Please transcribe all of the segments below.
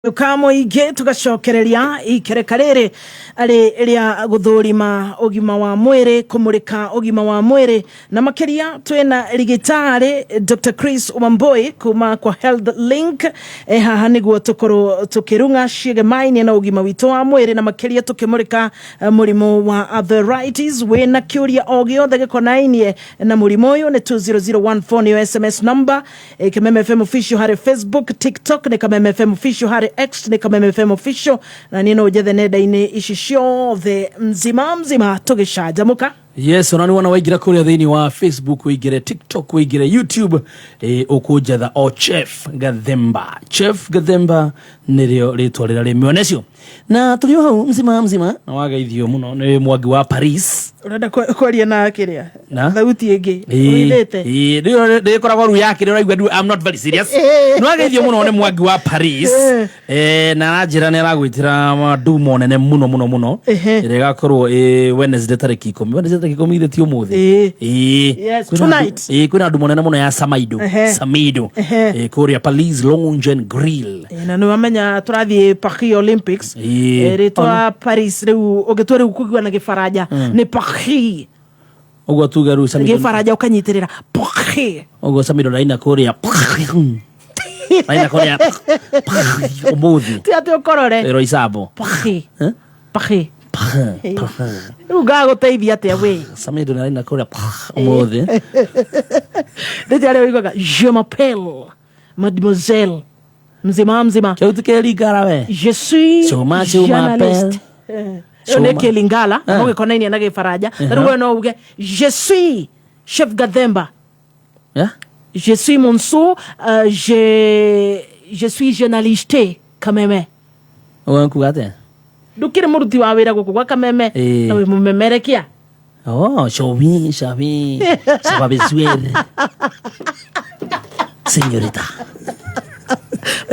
Ka mũingĩ tũgacokereria ikereka rĩrĩ arĩ rĩa gũthũrima ũgima wa mwĩrĩ, kũmũrĩka ũgima wa mwĩrĩ, na makĩria twĩna rigitari Dr. Chris Wambui kuma kwa Health Link e haha nĩguo tũkorwo tũkĩrung'a ciĩgemainie na ũgima witũ wa mwĩrĩ, na makĩria tũkĩmũrĩka mũrimũ wa arthritis. Wĩna kĩũria o gĩothe gĩkonainie na mũrimũ ũyũ, nĩ 20014 nĩyo SMS number. Kameme FM Official harĩ Facebook, TikTok nĩ Kameme FM Official, harĩ X nĩ Kameme FM Official, na niĩ no njethe nenda-inĩ ici ciothe mzima mzima tũgĩcanjamũka. Yes, ona nĩ wona waingĩra kũrĩa thĩinĩ wa Facebook, ũingĩre TikTok, ũingĩre YouTube, ũkũnjetha o Chef Gathemba. Chef Gathemba nĩrĩo rĩtwa rĩrĩa rĩ mĩonecio. Na tũrĩ o hau mzima mzima na wageithio mũno nĩ Mwangi wa Paris. Ũrenda kwaria na kĩrĩa? Na? Thauti ĩngĩ ũithĩte. Rĩkoragwo ru yake rĩ ũraigua I'm not very serious. Nĩ wageithio mũno nĩ Mwangi wa Paris. Na aranjĩra nĩ aragwĩtĩra ndumo nene mũno mũno mũno ĩrĩa ĩgakorwo ĩ Wednesday tarĩki 10. Wednesday tarĩki 10 ithe ti ũmũthĩ? Ĩĩ. Yes, tonight. Kwĩna ndumo nene mũno ya Samaido. Samido. Kũrĩa Paris Lounge and Grill. Na nĩ wamenya tũrathiĩ Paris Olympics. Rĩtwa Paris rĩu ũngĩtua rĩu kũigua na Gĩbaranja nĩ Paris. Ũguo tuge rĩu Samido. Gĩbaranja ũkanyitĩrĩra Paris. Ũguo Samido ndaina kũrĩa. Ndaina kũrĩa ũmũthĩ. Ti atĩ ũkorore. Ĩro Isabo. Paris. Paris. Rĩu ngagũteithia atĩa we? Samido ndaina kũrĩa ũmũthĩ. Ndĩte arĩa ũiguaga "Je m'appelle mademoiselle mzima mzima." Kĩu ti kĩringara we. Je suis Chuma, chuma, journaliste. Ĩyo nĩ Chuma. Kĩlingala na ũgĩkonainia na Gĩbaranja. Ta rĩu we no uge "Je suis Chef Gathemba." Je suis Monceau, je suis journaliste Kameme. Ũguo nĩ kuga atĩa? Ndũkĩrĩ mũruti wa wĩra gũkũ gwa Kameme na wĩ mũmemerekia. Oh, Chauvin, Chauvin, ça va besoin. Señorita.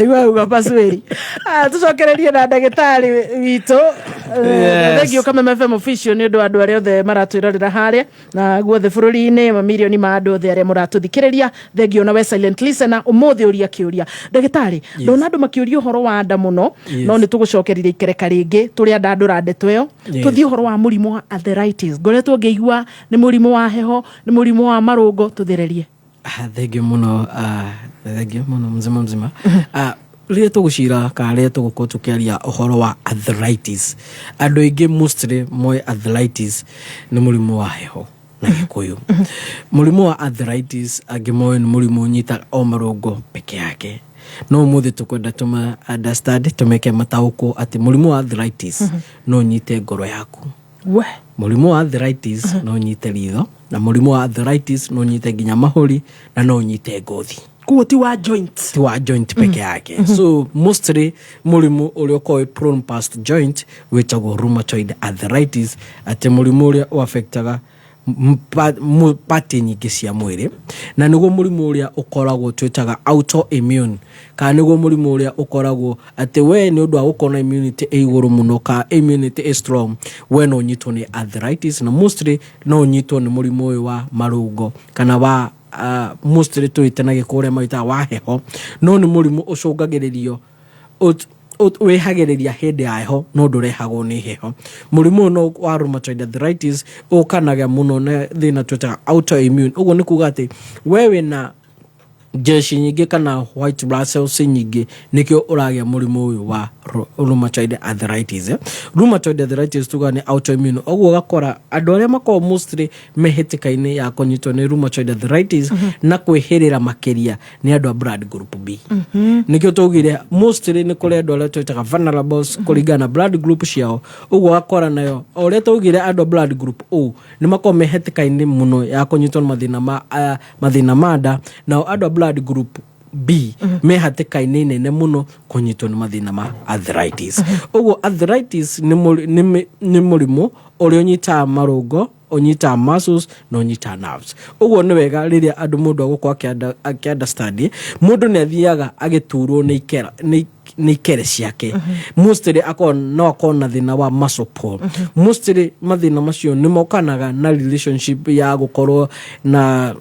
Igua uga pasweri. Ah, tucokererie na ndagĩtarĩ witũ. Yes. Thank you Kameme FM Official nĩ ũndũ wa andũ arĩa othe maratwĩrorera harĩa na guothe bũrũri-inĩ, mamirioni ma andũ othe arĩa mũratũthikĩrĩria. Thengiũ na we silent listener ũmũthĩ ũria kĩũria. Ndagĩtarĩ, ndona andũ makĩũria ũhoro wa nda mũno, no nĩ tũgũcokerire ikereka rĩngĩ tũrĩa ndandũra ndeto ĩyo. Tũthiĩ ũhoro wa mũrimũ wa arthritis. Ngoretwo ngĩigua nĩ mũrimũ wa heho, nĩ mũrimũ wa marũngo, tũthererie. Ah, thengiũ mũno, ah, thengiũ mũno mzima mzima. Ah, rĩrĩa tũgũcira kana rĩrĩa tũgũkorwo tũkĩaria ũhoro wa arthritis, andũ aingĩ mostly moĩ arthritis nĩ mũrimũ wa heho na Gĩkũyũ. Mũrimũ wa arthritis angĩ moĩ nĩ mũrimũ ũnyitaga o marũngo peke yake, no ũmũthĩ tũkwenda tũma understand, tũmeke mataũkwo atĩ mũrimũ wa arthritis no ũnyite ngoro yaku. We. Mũrimũ wa arthritis no ũnyite ritho, na mũrimũ wa arthritis no ũnyite nginya mahũri, na no ũnyite ngothi. Koguo ti wa joint. Ti wa joint peke yake. So mostly mũrimũ ũrĩa ũkoragwo wĩ prone past joint wĩtagwo rheumatoid arthritis, atĩ mũrimũ ũrĩa ũaffectaga part nyingĩ cia mwĩrĩ, na nĩguo mũrimũ ũrĩa ũkoragwo twĩtaga autoimmune, kana nĩguo mũrimũ ũrĩa ũkoragwo atĩ we nĩ ũndũ wa gũkorwo na immunity ĩ igũrũ mũno kana immunity ĩ strong, we no ũnyitwo nĩ arthritis, na mostly no ũnyitwo nĩ mũrimũ ũyũ wa marũngo kana wa mostly tũĩte na Gĩkũyũ ũrĩa mawĩtaga wa heho, no nĩ mũrimũ ũcũngagĩrĩrio wĩhagĩrĩria hĩndĩ ya heho no ndũrehagwo nĩ heho. Mũrimũ ũyũ no wa rheumatoid arthritis ũkanaga mũno na thĩna twĩtaga autoimmune. Ũguo nĩ kuga atĩ we wĩna jeshi nyingĩ kana white blood cells nyingĩ, nĩkĩo ũragĩa mũrimũ ũyũ wa rheumatoid arthritis. Rheumatoid arthritis tuga nĩ autoimmune. Ũguo ũgakora andũ arĩa makoragwo mostly me hatĩka-inĩ ya kũnyitwo nĩ rheumatoid arthritis na kwĩhĩrĩra makĩria nĩ andũ a blood group B. Nĩkĩo twaugire mostly nĩ kũrĩ andũ arĩa twĩtaga vulnerables kũringana na blood group ciao. Ũguo ũgakora nayo o ũrĩa twaugire andũ a blood group O nĩ makoragwo me hatĩka-inĩ mũno ya kũnyitwo nĩ mathĩna ma nda, nao andũ a blood group B me hatĩka-inĩ nene mũno kũnyitwo nĩ mathĩna ma arthritis. Ũguo arthritis nĩ mũrimũ ũrĩa ũnyitaga marũngo, ũnyitaga muscles na ũnyitaga nerves. Ũguo nĩ wega rĩrĩa andũ mũndũ agũkorwo akĩ understand, mũndũ nĩ athiaga agĩturwo nĩ ikera, nĩ ikere ciake. Mostly akorwo no akorwo na thĩna wa muscle pull. Mostly mathĩna macio nĩ mokanaga na relationship ya gũkorwo na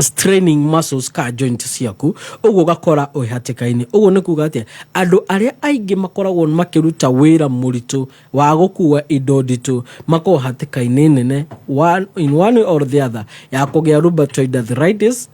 Straining muscles ka joint ciaku, ũguo ũgakora wĩ hatĩka-inĩ. Ũguo nĩ kuga atĩa? Andũ arĩa aingĩ makoragwo makĩruta wĩra mũritũ wa gũkua indo nditũ makoragwo hatĩka-inĩ nene in one way or the other ya kũgĩa rheumatoid arthritis,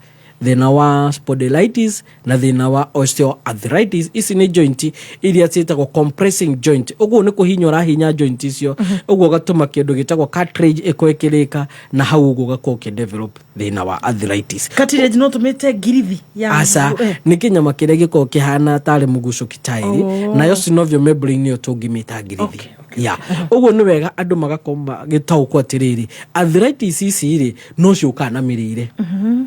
thĩna wa spondylitis na thĩna wa osteoarthritis. Ici nĩ joint iria ciĩtagwo compressing joint. Ũguo nĩ kũhinya ũrahinya joint icio, ũguo ũgatũma kĩndũ gĩtagwo cartilage ĩkorwo ĩkĩrĩka na hau, ũguo ũgakorwo ũkĩdevelop thĩna wa arthritis. Cartilage no tũmĩte ngirithi ya Aca. Nĩ kĩnyama kĩrĩa gĩkoragwo kĩhana tarĩ mũgucũki taĩri, nayo synovial membrane nĩyo tũngĩmĩta ngirithi. Ya, ũguo nĩ wega andũ magakorwo magĩtaũkwo atĩrĩrĩ, arthritis ici rĩ, no ciũkaga na mĩrĩre,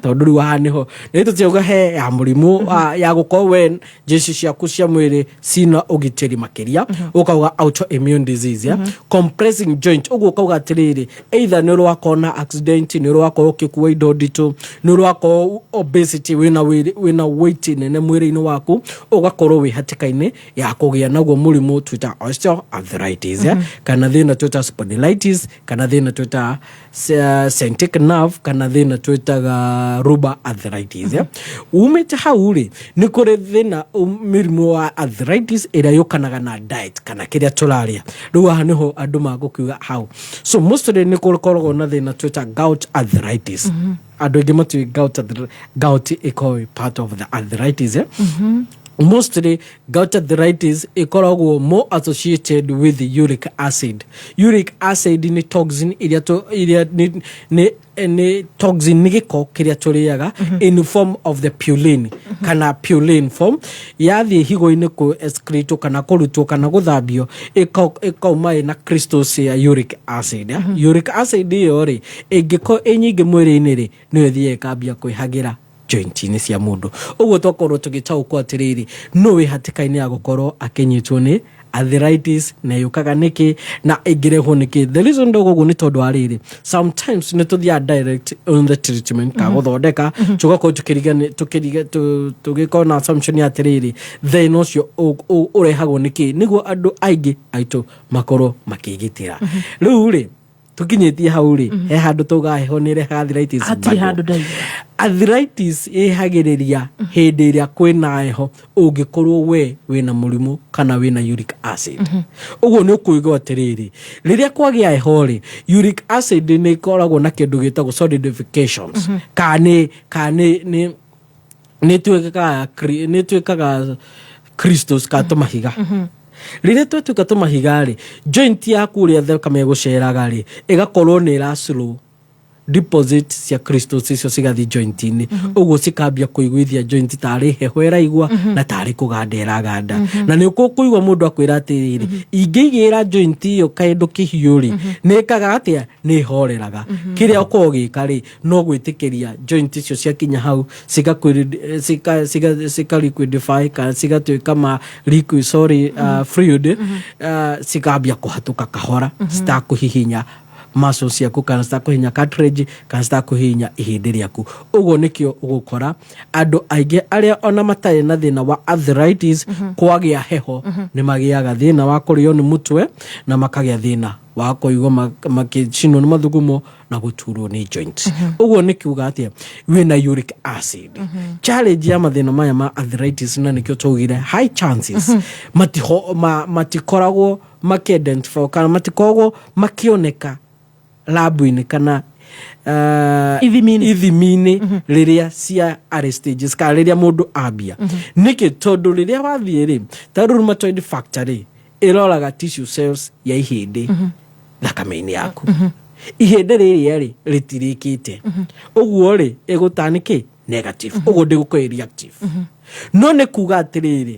tondũ rĩu haha nĩho nĩ tũtiauga he ya mũrimũ ya gũkorwo we jeshi ciaku cia mwĩrĩ cina ũgitĩri makĩria, ũkauga autoimmune disease ya compressing joint. Ũguo ũkauga atĩrĩrĩ, either nĩ ũrwakorwo na accident, nĩ ũrwakorwo ũgĩkua indo nditũ, nĩ ũrwakorwo obesity, wĩna weight nene mwĩrĩ-inĩ waku, ũgakorwo wĩ hatĩka-inĩ ya kũgĩa naguo mũrimũ twĩta osteoarthritis, kana thĩna twĩta spondylitis, kana thĩna twĩta sciatic nerve, kana thĩna twĩtaga rubber arthritis. Umĩte hau rĩ, nĩ kũrĩ thĩna mĩrimũ wa arthritis ĩrĩa yũkanaga na diet kana kĩrĩa tũrarĩa. Rĩu haha nĩho andũ magũkiuga hau. So mostly nĩ kũkoragwo na thĩna twĩta gout arthritis. Andũ aingĩ matiũĩ gout ĩkoragwo part of the arthritis, eh? Mostly gout arthritis ĩkoragwo more associated with uric acid. Uric acid nĩ toxin ĩrĩa ĩrĩa nĩ toxin, nĩ gĩko kĩrĩa tũrĩaga in form of the purine kana purine form. Yathiĩ higo-inĩ kũ excrete kana kũrutwo kana gũthambio, ĩkauma ĩna crystals ya uric acid. Uric acid ĩyo rĩ, ĩngĩkorwo ĩ nyingĩ mwĩrĩ-inĩ rĩ, nĩyo ĩthiaga ĩkambia kwĩhagĩra joint-inĩ cia mũndũ. Ũguo twakorwo tũgĩtaũkwo atĩrĩrĩ, no wĩ hatĩka-inĩ ya gũkorwo akĩnyitwo nĩ arthritis, na yũkaga nĩkĩ na ĩngĩrehwo nĩkĩ. The reason ndogo ũguo nĩ tondũ wa rĩrĩ, sometimes nĩ tũthiaga direct on the treatment ka gũthondeka, tũgakorwo tũgĩkorwo na assumption ya atĩrĩrĩ, thĩna ũcio ũrehagwo nĩkĩ, nĩguo andũ aingĩ aitũ makorwo makĩgitĩra. Rĩu rĩ, tũkinyĩtie hau rĩ, he handũ tauga heho nĩ ĩrehaga arthritis? Hatirĩ Bado. Handũ ndaigua. Arthritis ĩhagĩrĩria hĩndĩ ĩrĩa kwĩna heho, ũngĩkorwo we wĩna mũrimũ kana wĩna uric acid. Ũguo nĩ ũkũigua atĩrĩrĩ, rĩrĩa kwagĩa heho rĩ, uric acid nĩ ĩkoragwo na kĩndũ gĩtagwo solidifications, kana nĩ ĩtuĩkaga crystals ka tũmahiga. Rĩrĩa twatuĩka tũmahiga rĩ, joint yaku ũrĩa thakame ĩgũceraga rĩ, ĩgakorwo nĩ ĩra slow deposit cia crystals icio cigathiĩ joint-inĩ. Ũguo cikambia kũiguithia joint tarĩ heho ĩraigua na tarĩ kũganda ĩraganda. Na nĩ ũkũigua mũndũ akwĩra atĩrĩrĩ, ingĩigĩra joint ĩyo kaĩndũ kĩhiũ rĩ, nĩ ĩkaga atĩa? Nĩ ĩhoreraga. Kĩrĩa ũkorwo ũgĩka rĩ, no gwĩtĩkĩria joint icio ciakinya hau cika liquidify kana cigatuĩka ma liquid, sorry, fluid, cikambia kũhatũka kahora citakũhihinya muscles ciaku kana citakũhinya cartilage kana citakũhihinya ihĩndĩ rĩaku. Ũguo nĩkĩo ũgũkora andũ aingĩ arĩa ona matarĩ na thĩna wa arthritis, kwagĩa heho nĩ magĩaga thĩna wa kũrĩo nĩ mũtwe na makagĩa thĩna wa kũigua makĩcinwo nĩ mathugumo na gũturwo nĩ joint. Ũguo nĩ kiuga atĩa? Wĩna uric acid. Challenge ya mathĩna maya ma arthritis, na nĩkĩo twaugire high chances matikoragwo makĩidentify kana matikoragwo makĩoneka lab-inĩ kana Ithimi-inĩ. Ithimi-inĩ rĩrĩa cia early stages kana rĩrĩa mũndũ ambia. Nĩkĩ? Tondũ rĩrĩa wathiĩ rĩ, ta rheumatoid factor rĩ, ĩroraga tissue cells ya ihĩndĩ thakame-inĩ yaku. Ihĩndĩ rĩrĩa rĩ rĩtirĩkĩte ũguo rĩ, ĩgũta nĩkĩ negative, ũguo ndĩgũkorwo ĩ reactive. No nĩ kuga atĩrĩrĩ,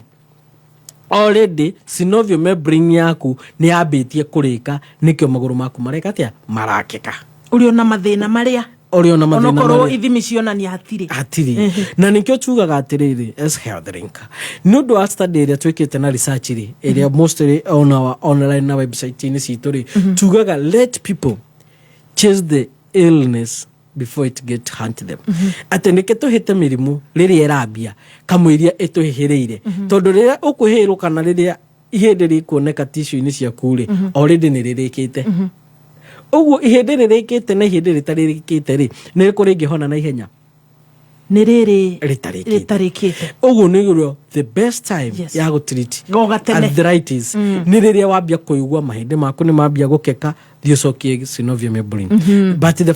already synovial membrane yaku nĩ yambĩtie kũrĩka, nĩkĩo magũrũ maku mareka atĩa? Marakĩka. Ũrĩ ona mathĩna marĩa Ũrĩ ona mathĩna onokorwo marĩa ithimi cionania hatirĩ. Hatirĩ. Na nĩkĩo tugaga atĩrĩrĩ, as Health Link, nĩ ũndũ wa study ĩrĩa twĩkĩte na research rĩ, ĩrĩa mostly on our online na website-inĩ citũ rĩ, tugaga let people chase the illness before it get hunt them, atĩ nĩkĩ tũhĩte mĩrimũ rĩrĩa ĩrambia kamũiria ĩtũhĩhĩrĩire, tondũ rĩrĩa ũkwĩhĩrwo kana rĩrĩa ihĩndĩ rĩkuoneka tissue-inĩ ciaku rĩ, already nĩ rĩrĩkĩte. Ũguo ihĩndĩ rĩrĩkĩte na ihĩndĩ rĩtarĩrĩkĩte rĩ, nĩ rĩkũ rĩngĩhona na ihenya? Nĩ rĩrĩ rĩtarĩkĩte. Rĩtarĩkĩte. Ũguo nĩguo the best time ya gũtreat Goga tene. arthritis nĩ rĩrĩa wambia kũigua mahĩndĩ maku nĩ mambia gũkeka, thiĩ ũcokie synovial membrane. But the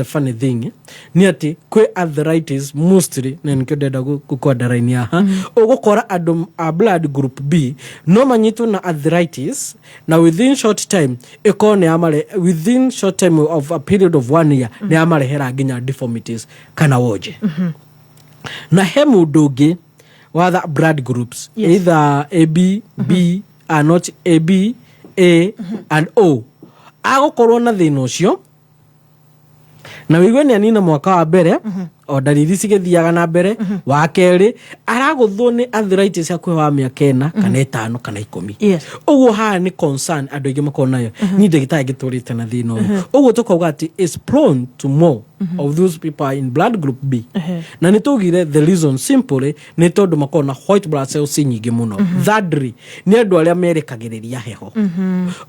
funny thing nĩ atĩ kwĩ arthritis mostly, na nĩkĩo ndenda gũkũ-underline haha, ũgũkora andũ a blood group B no manyitwo na arthritis na within short time ĩkorwo nĩ yamare, within short time of a period of one year nĩ yamarehera nginya deformities kana wonje. Na he mũndũ ũngĩ wa the blood groups either A, B, B are not A, B, A and O, agũkorwo na thĩna ũcio na wĩigue nĩ anina mwaka wa mbere o ndariri cigĩthiaga na mbere, wa kerĩ aragũthwo nĩ arthritis hakuhĩ wa mĩaka 4 kana 5 kana 10. Ũguo haha nĩ concern andũ aingĩ makorwo nayo, ni ndagĩtarĩ ngĩtũrĩte na thĩna ũyũ. Ũguo tũkauga atĩ is prone to more of those people are in blood group B. Na nĩ tũgire the reason simply nĩ tondũ makorwo na white blood cells nyingĩ mũno. Thirdly, nĩ andũ arĩa merekagĩrĩria heho.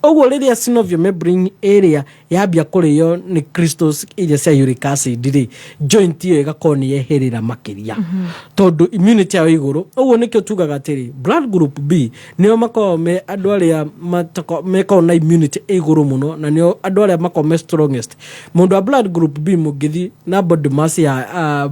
Ũguo rĩrĩa synovial membrane ĩrĩa yambia kũrĩo nĩ crystals iria cia uric acid rĩ, joint ĩyo ĩgakorwo nĩ yeherera makĩria tondũ immunity yao igũrũ. Ũguo nĩkĩo tugaga atĩrĩ, blood group B nĩo makoragwo me andũ arĩa mekoragwo na immunity ĩ igũrũ mũno, na nĩo andũ arĩa makoragwo me strongest. Mũndũ wa blood group B, mũngĩthi na body mass ya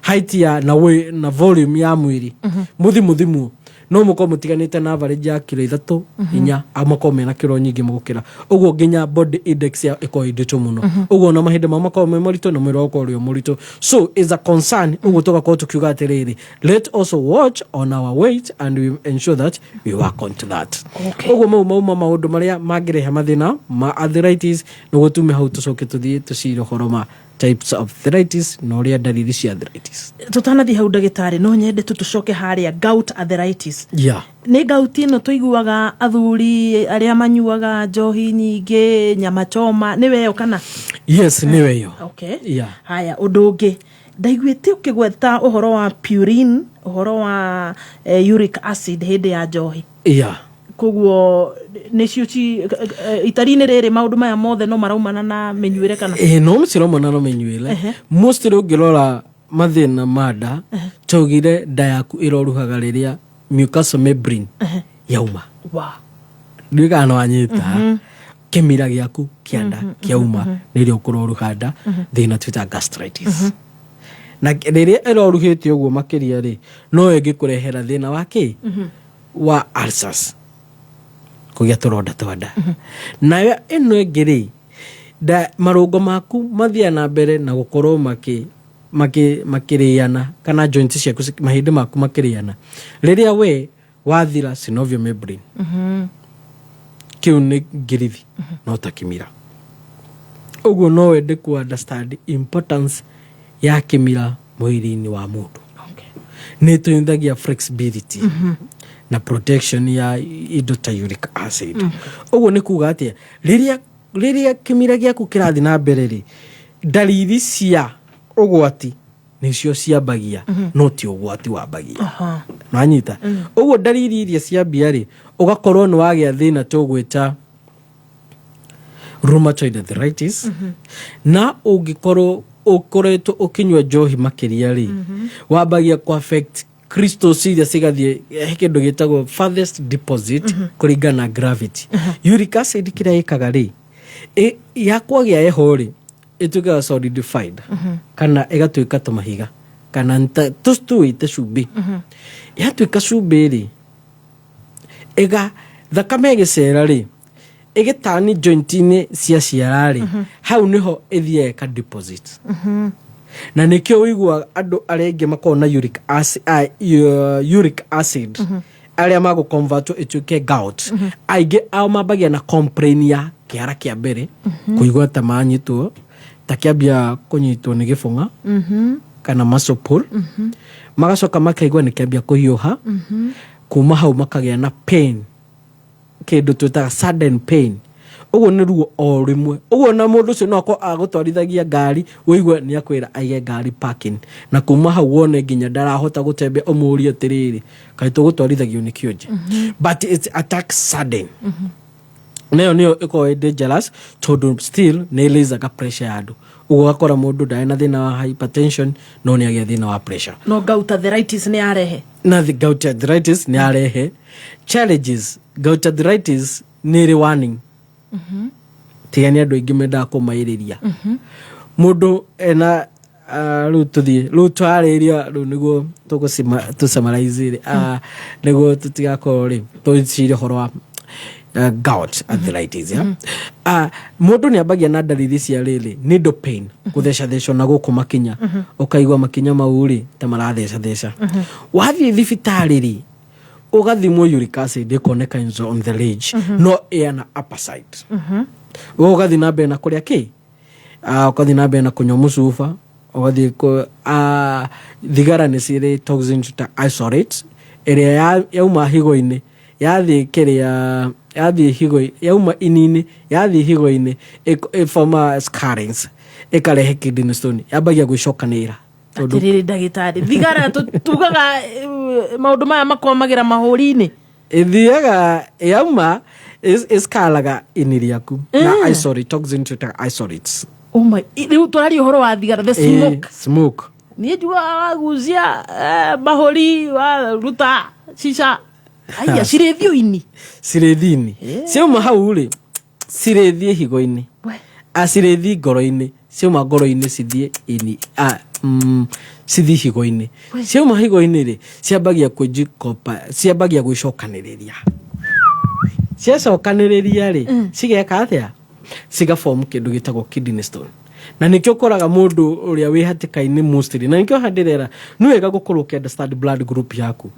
height ya na weight na volume ya mwĩrĩ, mũthi mũthimwo, no mũkorwo mũtiganĩte na average ya kiro 3, 4, makorwo mena kiro nyingĩ mũgũkĩra. Ũguo nginya body index yao ĩkorwo ĩ nditũ mũno. Ũguo ona mahĩndĩ mao makorwo me maritũ na mwĩrĩ wao ũkorwo ũrĩ o mũritũ, so is a concern. Ũguo tũgakorwo tũkiuga atĩrĩrĩ, let also watch on our weight and we ensure that we work on to that. Ũguo mau mauma maũndũ marĩa mangĩrehe mathĩna ma arthritis. Nĩguo tume hau, tũcoke tũthiĩ tũcire ũhoro ma types of arthritis na ũrĩa ndariri cia arthritis. Tũtanathiĩ hau, ndagĩtarĩ, no nyende tu tũcoke harĩa gout arthritis. Nĩ gout ĩno tũiguaga athuri arĩa manyuaga njohi nyingĩ, nyama choma, nĩ weyo kana? Yes, nĩwe ĩyo. Haya, ũndũ ũngĩ ndaiguĩte ũkĩgweta ũhoro wa purine, ũhoro wa uric acid hĩndĩ ya njohi. Koguo nĩcio ci itari-inĩ rĩrĩ, maũndũ maya mothe no maraumana na mĩnyuĩre kana? Ĩ, no mũciraumana na mĩnyuĩre mostly. Ũngĩrora mathĩna ma nda, twaugire nda yaku ĩroruhaga rĩrĩa mucosal membrane yauma. Ndiũĩ kana nĩwanyita, kĩmira gĩaku kĩa nda kĩauma nĩrĩo ũkũroruha nda, thĩna twĩta gastritis. Na rĩrĩa ĩroruhĩte ũguo makĩria rĩ, no ĩngĩkũrehera thĩna wa kĩ wa ulcers, kũgĩa tũronda twa nda. Nayo ĩno ĩngĩ rĩ, nda marũngo maku mathiaga na mbere na gũkorwo makĩrĩana kana joint ciaku, mahĩndĩ maku makĩrĩana rĩrĩa we wathira synovial membrane. Kĩu nĩ ngirithi no ta kĩmira. Ũguo no wende ku understand importance ya kĩmira mwĩrĩ-inĩ wa mũndũ. Nĩ ĩtũteithagia flexibility na protection ya indo ta uric acid. Ũguo nĩ kuga atĩa? Rĩrĩa kĩmira gĩaku kĩrathiĩ na mbere rĩ, ndariri cia ũgwati nĩcio ciambagia, no ti ũgwati wambagia. Nanyita? Ũguo ndariri iria ciambia rĩ, ũgakorwo nĩ wagĩa thĩna tũgwĩta rheumatoid arthritis. Na ũngĩkorwo ũkoretwo ũkĩnyua njohi makĩria rĩ, wambagia ku affect crystals iria cigathiĩ he kĩndũ gĩtagwo farthest deposit kũringana na gravity. Uric acid kĩrĩa ĩkaga rĩ, yakwagĩa heho rĩ, ĩtuĩkaga solidified kana ĩgatuĩka tũmahiga kana tũwĩte cumbĩ. Yatuĩka cumbĩ rĩ, ĩga thakame ĩgĩcera rĩ, ĩgĩtani joint-inĩ cia ciara rĩ, hau nĩho ĩthiaga ĩka deposit. Na nĩkĩo ũiguaga andũ arĩa aingĩ makoragwo na uric acid, uric acid arĩa magũconvertwo ĩtuĩke gout, aingĩ ao mambagia na complain ya kĩara kĩa mbere kũigua ta manyitwo, ta kĩambia kũnyitwo nĩ gĩbũng'a kana muscle pull, magacoka makaigua nĩ kĩambia kũhiũha. Kuma hau makagĩa na pain, kĩndũ twĩtaga sudden pain. Ũguo nĩ ruo o rĩmwe. Ũguo na mũndũ ũcio no akorwo agũtwarithagia ngari, ũigue nĩ akwĩra aige ngari parking, na kuma hau wone nginya ndarahota gũtembea. Ũmũrie atĩrĩrĩ, kaĩ tũgũtwarithagio nĩ kĩonje? But it's attack sudden, nayo nĩyo ĩkoragwo ĩ dangerous tondũ still nĩ ĩraisaga pressure ya andũ. Ũguo ũgakora mũndũ ndarĩ na thĩna wa hypertension no nĩ agĩa thĩna wa pressure. No gout arthritis nĩ yarehe. Na the gout arthritis nĩ yarehe challenges. Gout arthritis nĩ ĩrĩ warning. Tiga nĩ andũ aingĩ mendaga kũmaĩrĩria mũndũ ena rĩu tũthiĩ rĩu twarĩria rĩu nĩguo tũsummarize rĩ, nĩguo tũtigakorwo rĩ tũcirie ũhoro wa gout arthritis, yeah? Mũndũ nĩ ambagia na ndariri cia rĩrĩ, needle pain, gũthecathecwo na gũkũ makinya, ũkaigua makinya mau rĩ ta marathecatheca. Wathiĩ thibitarĩ rĩ, ũgathimwo uric acid ĩkoneka is on the range, no ĩana upper side. We ũgathiĩ na mbere na kũrĩa kĩ, ũgathiĩ na mbere na kũnyua mũcuba, ũgathiĩ thigara nĩ cirĩ toxins ta isolate ĩrĩa yauma higo-inĩ yathiĩ kĩrĩa yathiĩ higo, yauma ini-inĩ yathiĩ higo-inĩ, ĩforma scarrings, ĩkarehe kidney stone, yambagia gwĩcokanĩrĩra. Atĩrĩrĩ ndagĩtarĩ, thigara tugaga maũndũ maya makwamagĩra mahũri-inĩ? Ĩthiaga yauma ĩskalaga ini rĩaku na isolate toxin ta isolates. Oh my, rĩu tũraria ũhoro wa thigara, the smoke. Smoke. Niĩ njugaga wagucia mahũri waruta cica aya cirĩ thiũ-inĩ. Cirĩthini ciauma hau rĩ, cirĩthiĩ higo-inĩ. We. Cirĩthiĩ ngoro-inĩ, ciauma ngoro-inĩ cithiĩ ini, cithiĩ higo-inĩ, ciauma higo-inĩ rĩ, ciambagia kwĩjikopa, ciambagia gwĩcokanĩrĩria, ciacokanĩrĩria rĩ, cigeka atĩa? Cigaform kĩndũ gĩtagwo kidney stone. Na nĩkĩo ũkoraga mũndũ ũrĩa wĩ hatĩka-inĩ mostly, na nĩkĩo handĩrera nĩ wega gũkorwo ũkĩ understand blood group yaku,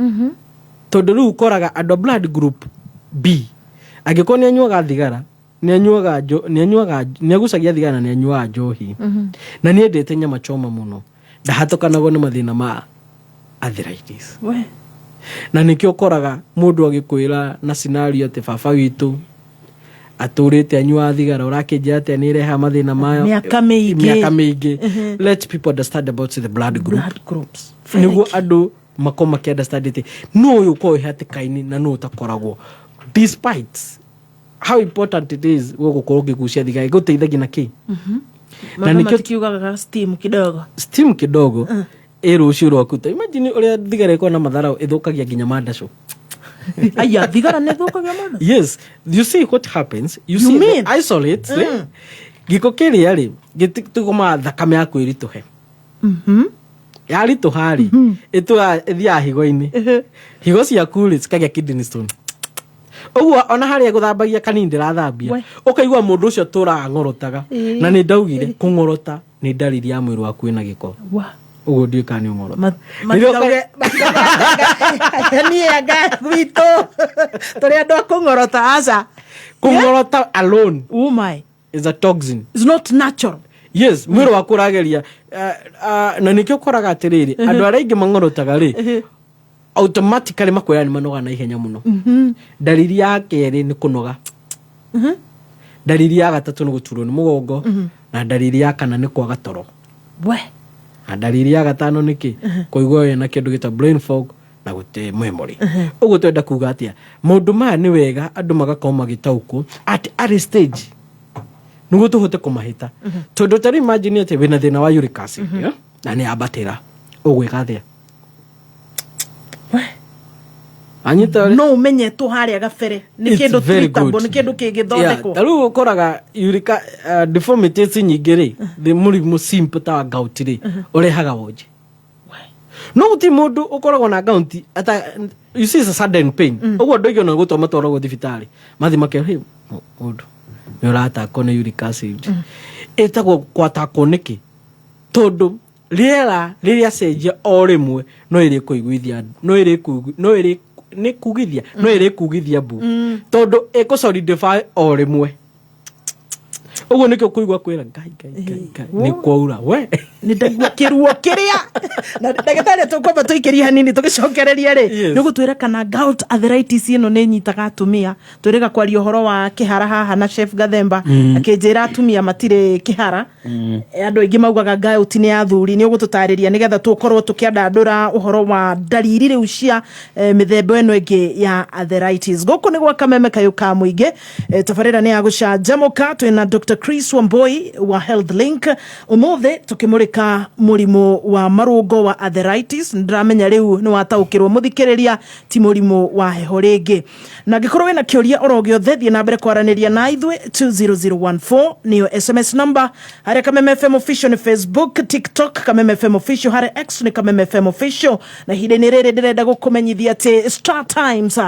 tondũ rĩu ũkoraga andũ a blood group B, angĩkorwo nĩ anyuaga thigara, nĩ agucagia thigara na nĩ anyuaga njohi na nĩ endete nyama choma mũno, ndahatũkanagwo nĩ mathĩna ma arthritis. We. Na nĩkĩo ũkoraga mũndũ agĩkwĩra na scenario atĩ baba witũ atũrĩte anyuaga thigara, ũrakĩnjĩra atĩa nĩ ĩrehaga mathĩna mayo? Mĩaka mĩingĩ. Mĩaka mĩingĩ. Let people understand about the blood group. Blood groups. Nĩguo andũ makorwo makĩ understand atĩ nũ ũyũ ũkorwo wĩ hatĩka-inĩ na nũ ũtakoragwo, despite how important it is we gũkorwo ũkĩgucia thigara ĩgũteithagia na kĩ. Na Na nĩkĩo matikiugaga steam kidogo. Steam kidogo ĩ rũciũ rwaku. Ta imagine ũrĩa thigara ĩkoragwo na matharau, ĩthũkagia nginya mandacũ. Aya, thigara nĩ thũkagia mũno? Yes, you see what happens, you You see mean? the isolates mm. Gĩko kĩrĩa rĩ gĩtũmaga thakame yaku ĩritũhe. Yaritũha rĩ, ĩthiaga higo-inĩ, higo ciaku rĩ cikagĩa kidney stone. Ũguo ona harĩa gũthambagia kanini ndĩrathambia. We. Ũkaigua mũndũ ũcio tũraga ng'orotaga. Na nĩ ndaugire kũng'orota nĩ ndariri ya mwĩrĩ waku wĩna gĩko. Wa. Ũguo ndiũĩ kana nĩ ũng'orota. Matikauge niĩ anga gwitũ tũrĩ andũ a kũng'orota, aca. Kũng'orota alone Oh my. is a toxin. It's not natural. Yes, mwĩrĩ waku ũrageria, na nĩkĩo ũkoraga atĩrĩrĩ, andũ arĩa aingĩ mang'orotaga rĩ, automatically makwĩra nĩ manoga na ihenya mũno. Ndariri ya kerĩ nĩ kũnoga, ndariri ya gatatũ nĩ gũturwo nĩ mũgongo, na ndariri ya kana nĩ kwaga toro. We. Na ndariri ya gatano nĩ kĩ? Kũigua wĩna kĩndũ gĩta brain fog na gũte memory. Ũguo twenda kuga atĩa? Maũndũ maya nĩ wega andũ magakorwo magĩtaũkwo at early stage nĩguo tũhote kũmahĩta, tondũ ta rĩu imagine atĩ wĩna thĩna wa uric acid, yeah? Na nĩ yambatĩra, ũgwĩka atĩa? We. Anyita ũrĩa? No ũmenyetwo harĩa gabere nĩ It's kĩndũ very treatable, good. nĩ kĩndũ kĩngĩthondekwo. Yeah, ta rĩu ũkoraga uric deformities nyingĩ rĩ, thĩ mũrimũ simple ta wa gout rĩ, ũrehaga wonje. No gũtirĩ mũndũ ũkoragwo na gout ata, you see, it's a sudden pain. Ũguo andũ aingĩ ona gũtwa matwaragwo thibitarĩ, mathiĩ makerwo, "Hey, mũndũ nĩ ũratakwo nĩ uric acid." Ĩtagwo kwatakwo nĩkĩ? Tondũ rĩera rĩrĩa cenjia o rĩmwe no ĩrĩ kũiguithia, no ĩrĩ no ĩrĩ nĩ kugithia, no ĩrĩ kugithia mbu, tondũ ĩkũ solidify o rĩmwe. Ũguo nĩkĩo kũigua kwĩra Ngai, Ngai, Ngai, Ngai, nĩ kwaura we. Nĩ ndaigua kĩruo kĩrĩa na ndagĩtarĩ tũkwamba tũikĩrie hanini tũgĩcokereria rĩ. Yes. Nĩ ũgũtwĩra kana gout arthritis ĩno nĩ ĩnyitaga atumia. Twĩrĩga kwaria ũhoro wa kĩhara haha na Chef Gathemba, akĩnjĩra atumia matirĩ kĩhara. Andũ aingĩ maugaga gout nĩ ya athuri. Nĩ ũgũtũtarĩria nĩgetha tũkorwo tũkĩandandũra ũhoro wa ndariri rĩu cia mĩthemba ĩno ĩngĩ ya arthritis. Gũkũ nĩ gwa Kameme Kayũ ka Mũingĩ. Tabarĩra nĩ ya gũcanjamũka, twĩna Dr. Chris Wamboi wa Health Link. Umuthi tukimurika murimu wa marungo wa arthritis. Ndiramenya riu ni wataukirwo muthikiriria ti murimu wa heho ringi, na angikorwo wina kiuria oro giothe thie na mbere kwaraniria na ithuĩ. 20014 niyo SMS number. Haria Kameme FM Official ni Facebook, TikTok Kameme FM Official, haria X ni Kameme FM Official. Na ihinda-inĩ rĩrĩ ndĩrenda gũkũmenyithia atĩ Star Times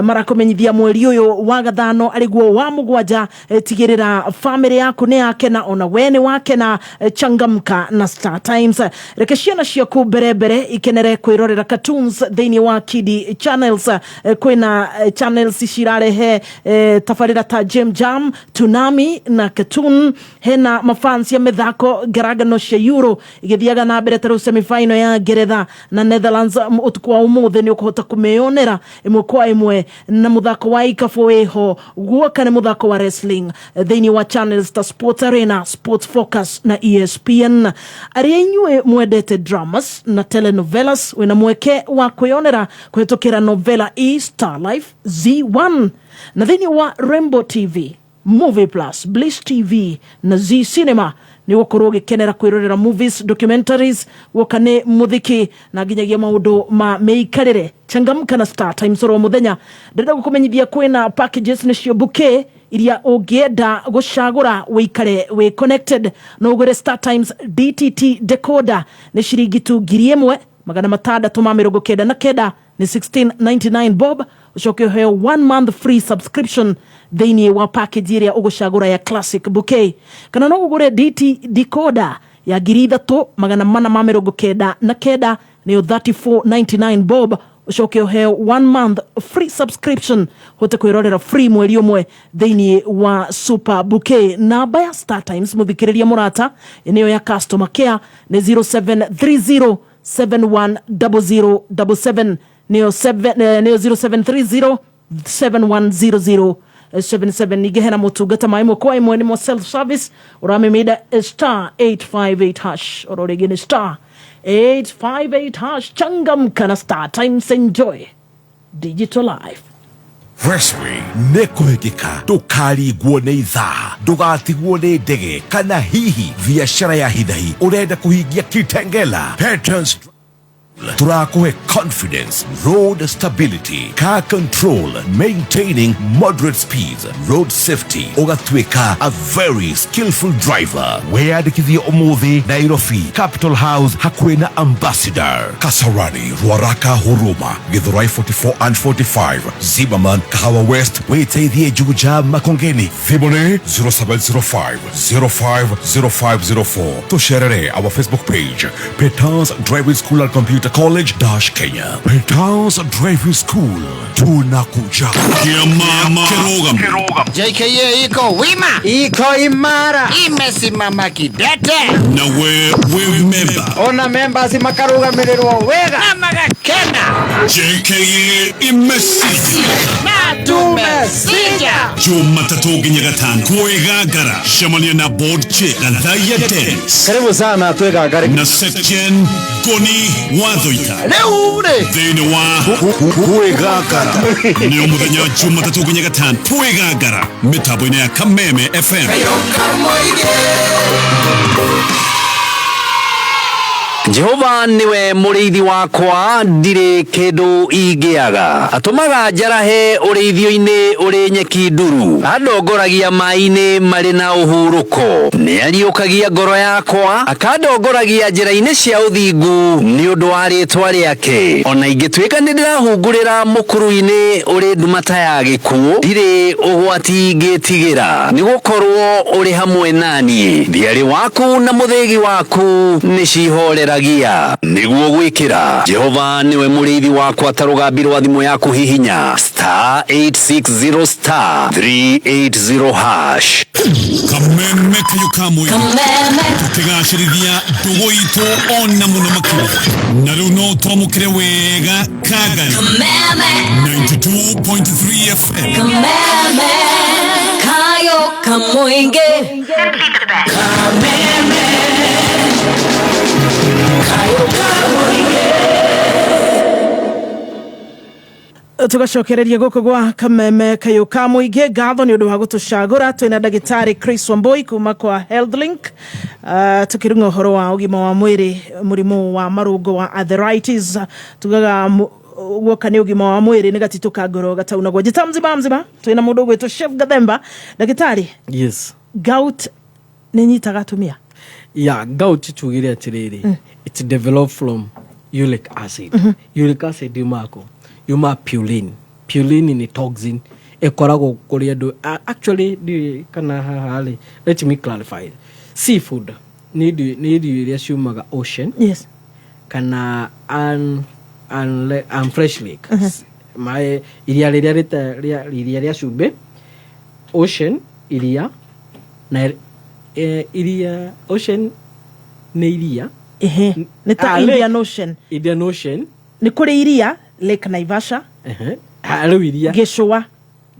marakũmenyithia mweri ũyũ wa gathano arĩguo wa mũgwanja, tigĩrĩra family yaku nĩ yakena ona we nĩ wakena. Changamka na Star Times. Reke ciana ciaku mbere mbere ikenere kwĩrorera cartoons thĩinĩ wa Kidi channels. Kwĩna channels cirarehe tabarĩra ta Jam Jam, Tsunami na cartoon. Hena mafans ya mĩthako, ngerangano cia Euro igĩthiaga na mbere, ta rĩu semifinal ya Ngeretha na Netherlands ũtukũ wa ũmũthĩ nĩ ũkũhota kũmĩonera ĩmwe kwa ĩmwe, na mũthako wa ikabu wĩho guoka nĩ mũthako wa wrestling thĩinĩ wa channels ta Sports Arena, Sports Focus na ESPN. Arĩa inyuĩ mwendete dramas na telenovelas, wĩna mweke wa kwĩonera kũhĩtũkĩra Novela E, Star Life, Z1 na thĩinĩ wa Rainbow TV, Movie Plus, Bliss TV na Z Cinema nĩ gũkorwo ũgĩkenera kwĩrorera movies, documentaries, guoka nĩ mũthiki na nginyagia maũndũ ma mĩikarĩre. Changamka na Star Times oro mũthenya. Ndĩrenda gũkũmenyithia kwĩna packages, nĩcio bouquet iria ũngĩenda gũcagũra wĩikare wĩ connected. No ũgũre Star Times DTT decoder nĩ ciringi tu 1699, nĩ 1699 bob, ũcoke ũheo one month free subscription thĩinĩ wa package ĩrĩa ũgũcagũra ya classic bouquet. Kana no ũgũre DT decoder ya 3499, nĩyo 3499 bob, ũcoke ũheo one month free subscription, hote kwĩrorera free mweri ũmwe thĩinĩ wa super bouquet. Namba ya Star Times, mũthikĩrĩria mũrata, nĩyo ya customer care nĩ 0730 710077, nĩyo nĩyo 0730 7100 77. Ningĩ hena motungata ma ĩmwe kwa ĩmwe, nĩmo self service, ũramĩmĩnda star 858 hash. Oro rĩngĩ nĩ star 858 hash. Changamka na Star Times, enjoy digital life. Wrestling nĩ kũhĩkĩka, ndũkaringwo nĩ ithaa, ndũgatigwo nĩ ndege, kana hihi biacara ya hinahi ũrenda kũhingia Kitengela. Patterns tũrakũhe confidence, road stability, car control, maintaining moderate speeds, road safety, ũgatuĩka a very skillful driver. Wĩyandĩkithie ũmũthĩ Nairobi, Capital House, hakuhĩ na Ambassador, Kasarani, Ruaraka, Huruma, Githurai 44 and 45, Zimmerman, Kahawa West, wĩteithie Juja, Makongeni. Thimũ nĩ 0705 050504. Tũcerere our Facebook page, Petans Driving School and Computer College dash Kenya. Petans Driving School, tunakuja. Kiama Kĩrũgamo. JKA iko wima, iko imara, imesimama kidete, na we wĩ memba. Ona members makarugamirĩrwo wega na magakena. JKA imesija na tumesija. Jumatatũ nginya gatano kwĩgangara, cemania na board chair Gathaia Dennis. Karibu sana twĩgangare. Na Section Ngoni Wathoita. Rĩu rĩ thĩinĩ wa Kwĩgangara. Nĩ mũthenya wa Jumatatũ nginya gatano twĩgangara mĩtambo-inĩ ya Kameme FM. Jehova niwe mũrĩithi wakwa, ndirĩ kĩndũ ingĩaga. Atũmaga njarahe ũrĩithio-inĩ ũrĩ nyeki nduru, andongoragia maĩ-inĩ marĩ na ũhurũko. Nĩariũkagia ngoro yakwa, akandongoragia njĩra-inĩ cia ũthingu nĩ ũndũ wa rĩtwa rĩake. Ona ingĩtuĩka nĩ ndĩrahungurĩra mũkuru-inĩ ũrĩ nduma ta ya gĩkuũ, ndirĩ ũgwati ingĩtigĩra, nĩ gũkorwo ũrĩ hamwe naniĩ. Thiarĩ waku na mũthĩgi waku nĩ cihoreragia. Nĩguo gwĩkĩra Jehova nĩwe mũrĩithi wakwa ta rũgambi rwa thimũ yaku, hihinya star 860 star 380 hash. Kameme kayo ka mũingĩ, tũkĩgacĩrithia ndũgũ itũ ona mũno makĩria, na rĩu no twamũkĩre wega Kagari 92.3 FM. Kameme kayo kamoinge. Kameme kayo kamoinge. Tugacokereria guku gwa Kameme Kayo ka Muingi. Ngatho ni undu wa gutucagura. Twina ndagitari Chris Wambui kuma kwa HealthLink, tukirunga uhoro wa ugima wa mwiri, murimu wa marungo wa arthritis. Tugaga guoka ni ugima wa mwiri ni gatitu ka ngoro gataunagwo. Njita mzima mzima, twina mundu ugwitwo Chef Gathemba. Ndagitari, Yes. Gout ni nyitaga atumia? Yeah, gout tugire atiriri, it develop from uric acid. Uric acid yumako yuma purine. Purine ni toxin ĩkoragwo kũrĩ andũ. Actually ndiũĩ kana haha rĩ, let me clarify. Seafood nĩ irio iria ciumaga ocean kana un fresh lake, maĩ iria rĩrĩa iria rĩa cumbĩ, ocean, iria na iria, ocean nĩ iria. Ehe, nĩ ta Ah, Indian lake. Ocean. Indian Ocean. Nĩ kũrĩ iria Lake Naivasha. Ehe. Ah, rĩu iria Gĩcũa.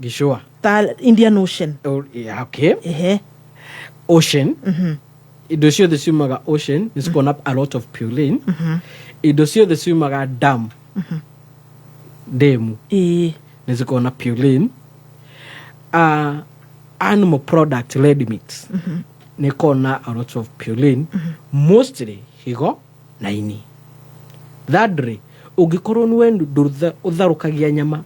Gĩcũa. Ta Indian Ocean. Oh, yeah, okay. Ocean, indo ciothe ciumaga ocean nĩ cikoragwo na a lot of purine. Indo ciothe ciumaga dam, demu, nĩ cikoragwo na purine. Animal product, red meat, nĩ ikoragwo na a lot of purine, mostly higo na ini. Thirdly, ũngĩkorwo nĩ we ũtharũkagia nyama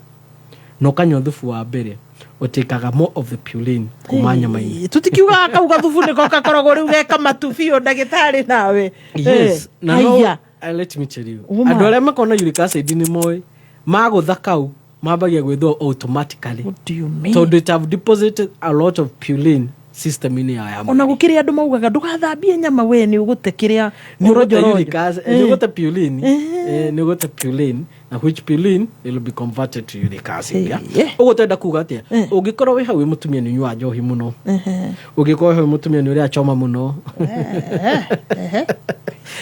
na ũkanyua thubu wa mbere, ũtĩkaga more of the purine kuma nyama-inĩ. Tutikiugaga kau gathubu nĩko gakoragwo rĩu geka matu biũ, ndagĩtarĩ nawe. Yes. Na no, Aya. Let me tell you, Uma. andũ arĩa makoragwo na uric acid nĩ moĩ magũtha kau mambagia gwĩthũa automatically. What do you mean? Tondũ it have deposited a lot of purine system-inĩ yao ya Ona gũkĩrĩ andũ maugaga ndũgathambie nyama, we nĩ ũgũte kĩrĩa. Nĩ ũgũte ũronjorojo. uric acid, nĩ ũgũte purine, nĩ ũgũte purine, na which purine will be converted to uric acid, yeah? Ũguo twenda kuga atĩa? Ũngĩkorwo wĩ hau wĩ mũtumia nĩ ũnyuaga njohi mũno, ũngĩkorwo wĩ hau wĩ mũtumia nĩ ũrĩa choma mũno,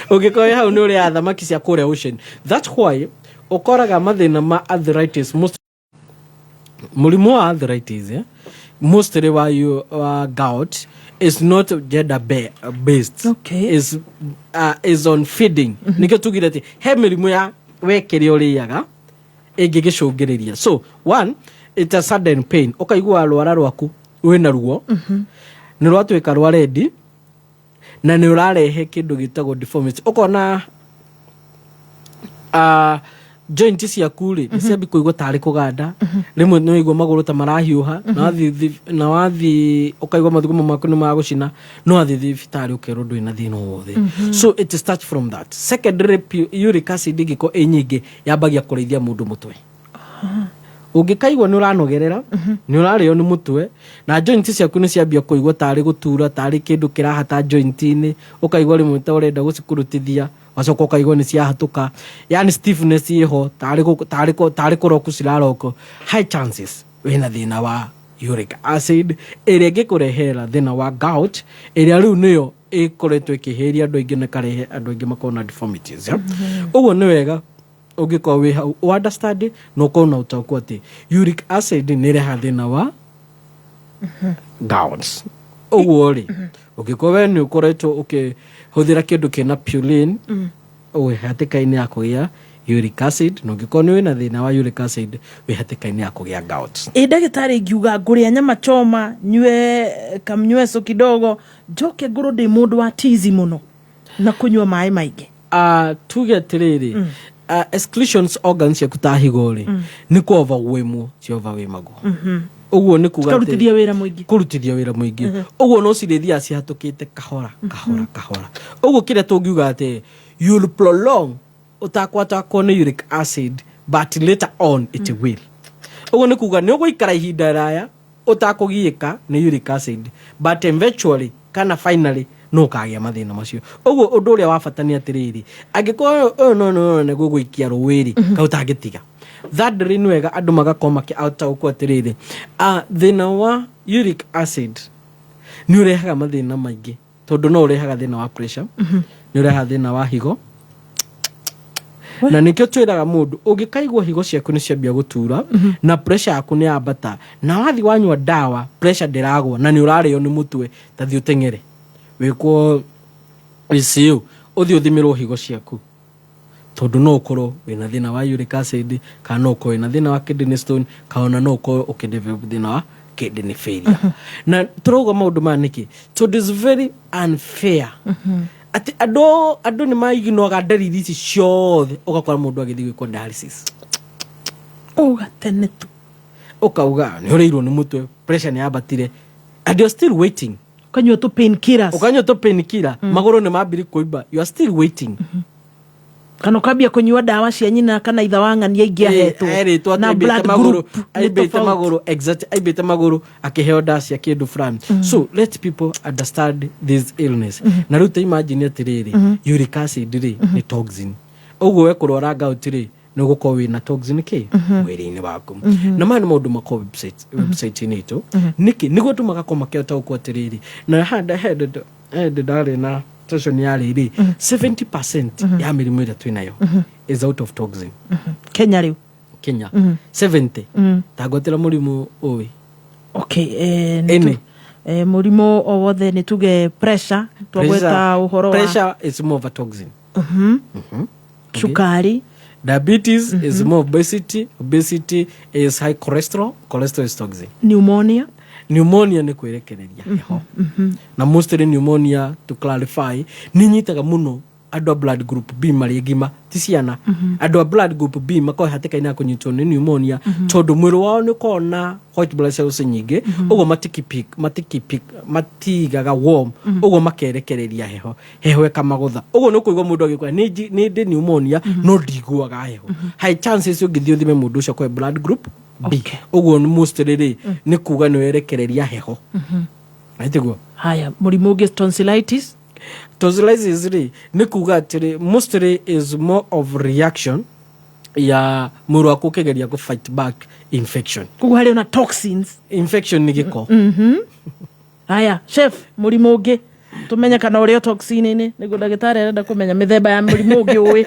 ũngĩkorwo wĩ hau nĩ ũrĩa thamaki cia kũrĩa ocean, that's why ũkoraga mathĩna ma arthritis most, mũrimũ wa arthritis, mostly wa gout is not gender based. Is on feeding. Nikĩo tugire atĩ he mĩrimũ ya we kĩrĩa ũrĩaga ĩngĩgĩcũngĩrĩria. So one, it's a sudden pain, ũkaigua rwara rwaku wĩna ruo, nĩ rwatuĩka rwa rendi na nĩ ũrarehe kĩndũ gĩtagwo deformity. Ũkona joint ciaku rĩ nĩ ciambi kũigua tarĩ kũganda, rĩmwe nĩ waigua magũrũ ta marahiũha, na wathiĩ ũkaigua mathugumo maku nĩ magũcina, no wathiĩ thibitarĩ ũkerwo ndũrĩ na thĩna o wothe. So it starts from that. Secondary, uric acid ĩngĩkorwo ĩ nyingĩ yambagia kũrĩithia mũndũ mũtwe. Ũngĩkaigua nĩ ũranogerera, nĩ ũrarĩo nĩ mũtwe, na joint ciaku nĩ ciambia kũigua tarĩ gũtura, tarĩ kĩndũ kĩrahata joint-inĩ, ũkaigua rĩmwe ta ũrenda gũcikurutithia, wacoka ũkaigua nĩ ciahatũka, yani stiffness ĩho, tarĩ kũroku ciraroko, high chances wĩna thĩna wa uric acid ĩrĩa ĩngĩkũrehera thĩna wa gout, ĩrĩa rĩu nĩyo ĩkoretwo ĩkĩhĩria andũ aingĩ na ĩkarehe andũ aingĩ makorwo na deformities, yeah? Ũguo nĩ wega ũngĩkorwo wĩ hau understand na ũkorwo na ũtaũku atĩ uric acid nĩ ĩrehaga thĩna wa gout. Ũguo rĩ, ũngĩkorwo we nĩ ũkoretwo ũkĩhũthĩra kĩndũ kĩna purine, wĩ hatĩka-inĩ ya kũgĩa uric acid, na ũngĩkorwo nĩ wĩna thĩna wa uric acid, wĩ hatĩka-inĩ ya kũgĩa gout. Ĩ ndagĩtarĩ, ingiuga ngũrĩa nyama choma, nyue kamnyweso kidogo, njoke ngorwo ndĩ mũndũ wa tizi mũno na kũnyua maĩ maingĩ? Tuge atĩrĩrĩ, excretions organs ciaku ta higo rĩ, nĩ kũ overwhelmwo, ci overwhelmagwo. Ũguo nĩ kuga atĩ- Cikarutithia wĩra mũingĩ. Kũrutithia wĩra mũingĩ. Ũguo no cirĩthiaga cihatũkĩte kahora kahora kahora. Ũguo kĩrĩa tũngiuga atĩ you'll prolong ũtakwatakwo nĩ uric acid, but later on it will. Ũguo nĩ kuga nĩ ũgũikara ihinda raya ũtakũgiĩka nĩ uric acid, but eventually kana finally no ũkagĩa mathĩna macio. Ũguo ũndũ ũrĩa wa bata nĩ atĩrĩrĩ, angĩkorwo ũyũ no nĩ gũgũikia rũĩ-rĩ, kau ũtangĩtiga. Thirdly, nĩ wega andũ magakorwo makĩataũkwo atĩrĩrĩ, thĩna wa uric acid nĩ ũrehaga mathĩna maingĩ, tondũ no ũrehaga thĩna wa pressure, nĩ ũrehaga thĩna wa higo, na nĩkĩo twĩraga mũndũ ũngĩkaigua higo ciaku nĩ ciambia gũtura na pressure yaku nĩ yambata, na wathi wanyua ndawa pressure ndĩragwa, na nĩ ũrarĩo nĩ mũtwe, ta thiĩ ũteng'ere wĩkwo ICU, ũthiĩ ũthimĩrwo higo ciaku. Tondũ no ũkorwo wĩna thĩna wa uric acid, kana no ũkorwo wĩna thĩna wa kidney stone, kana ona no ũkorwo ũkĩdevelop thĩna wa kidney failure. Na tũrauga maũndũ maya nĩkĩ? Tondũ is very unfair atĩ andũ nĩ maiginoaga ndariri ici ciothe, ũgakora mũndũ agĩthiĩ gwĩkwo dialysis. Uga tene tu. Ũkauga nĩ ũrĩirwo nĩ mũtwe, pressure nĩ yambatire, and you're still waiting. Ukanyua tu painkillers. Ũkanyua tu painkiller, magũrũ nĩ mambiri kũimba, you are still waiting. Kana ũkambia kũnyua ndawa cia nyina kana itha wa ng'ania ingĩ ahetwo erĩtwo na blood group nĩ aimbĩte tofauti. Magũrũ, exactly, aimbĩte magũrũ akĩheo ndawa cia kĩndũ fulani. So let people understand this illness. Na rĩu ta imagine atĩrĩrĩ, uric acid rĩ nĩ toxin, ũguo we kũrwara gout rĩ, nĩ ũgũkorwo wĩna toxin kĩ mwĩrĩ-inĩ waku. Na maya nĩ maũndũ makorwo website-inĩ itũ nĩkĩ nĩguo andũ magakorwo makĩtaũkwo atĩrĩrĩ, na handa hende ndarĩ na session ya rĩrĩ, 70% ya mĩrimũ ĩrĩa twĩnayo is out of toxin. Kenya rĩu? Kenya 70. Tangwatĩra mũrimũ ũĩ. Okay, nĩ Any. Mũrimũ o wothe, nĩ tuge pressure, twagweta ũhoro wa Pressure is more of a toxin. Cukari. Diabetes is more obesity. Obesity is high cholesterol. Cholesterol is toxin. Pneumonia. Pneumonia nĩ kwĩrekereria heho, na mostly pneumonia, to clarify, nĩ nyitaga mũno andũ a blood group B marĩ ngima, ti ciana. Andũ a blood group B makoragwo hatĩka-inĩ ya kũnyitwo nĩ pneumonia tondũ mwĩrĩ wao nĩ ũkoragwo na white blood cells nyingĩ, ũguo matigaga warm, ũguo makerekereria heho, heho ĩkamagũtha. Ũguo nĩ ũkũigua mũndũ agĩkwĩra nĩ ndĩ pneumonia no ndiguaga heho. High chances ũngĩthiĩ ũthime mũndũ ũcio akorwo blood group B. Ũguo nĩ mostly rĩ, nĩ kuga nĩ werekereria heho, aitiguo. Haya, mũrimũ ũngĩ, tonsillitis. Tonsillitis rĩ, nĩ kuga atĩrĩ, mostly is more of reaction ya mwĩrĩ waku ũkĩgeria kũ fight back infection. Koguo harĩ ona toxins. Infection nĩ gĩko. Haya, chef, mũrimũ ũngĩ tũmenye kana ũrĩ o toxin-inĩ, nĩguo ndagĩtarĩ arenda kũmenya mĩthemba ya mũrimũ ũngĩ ũĩ.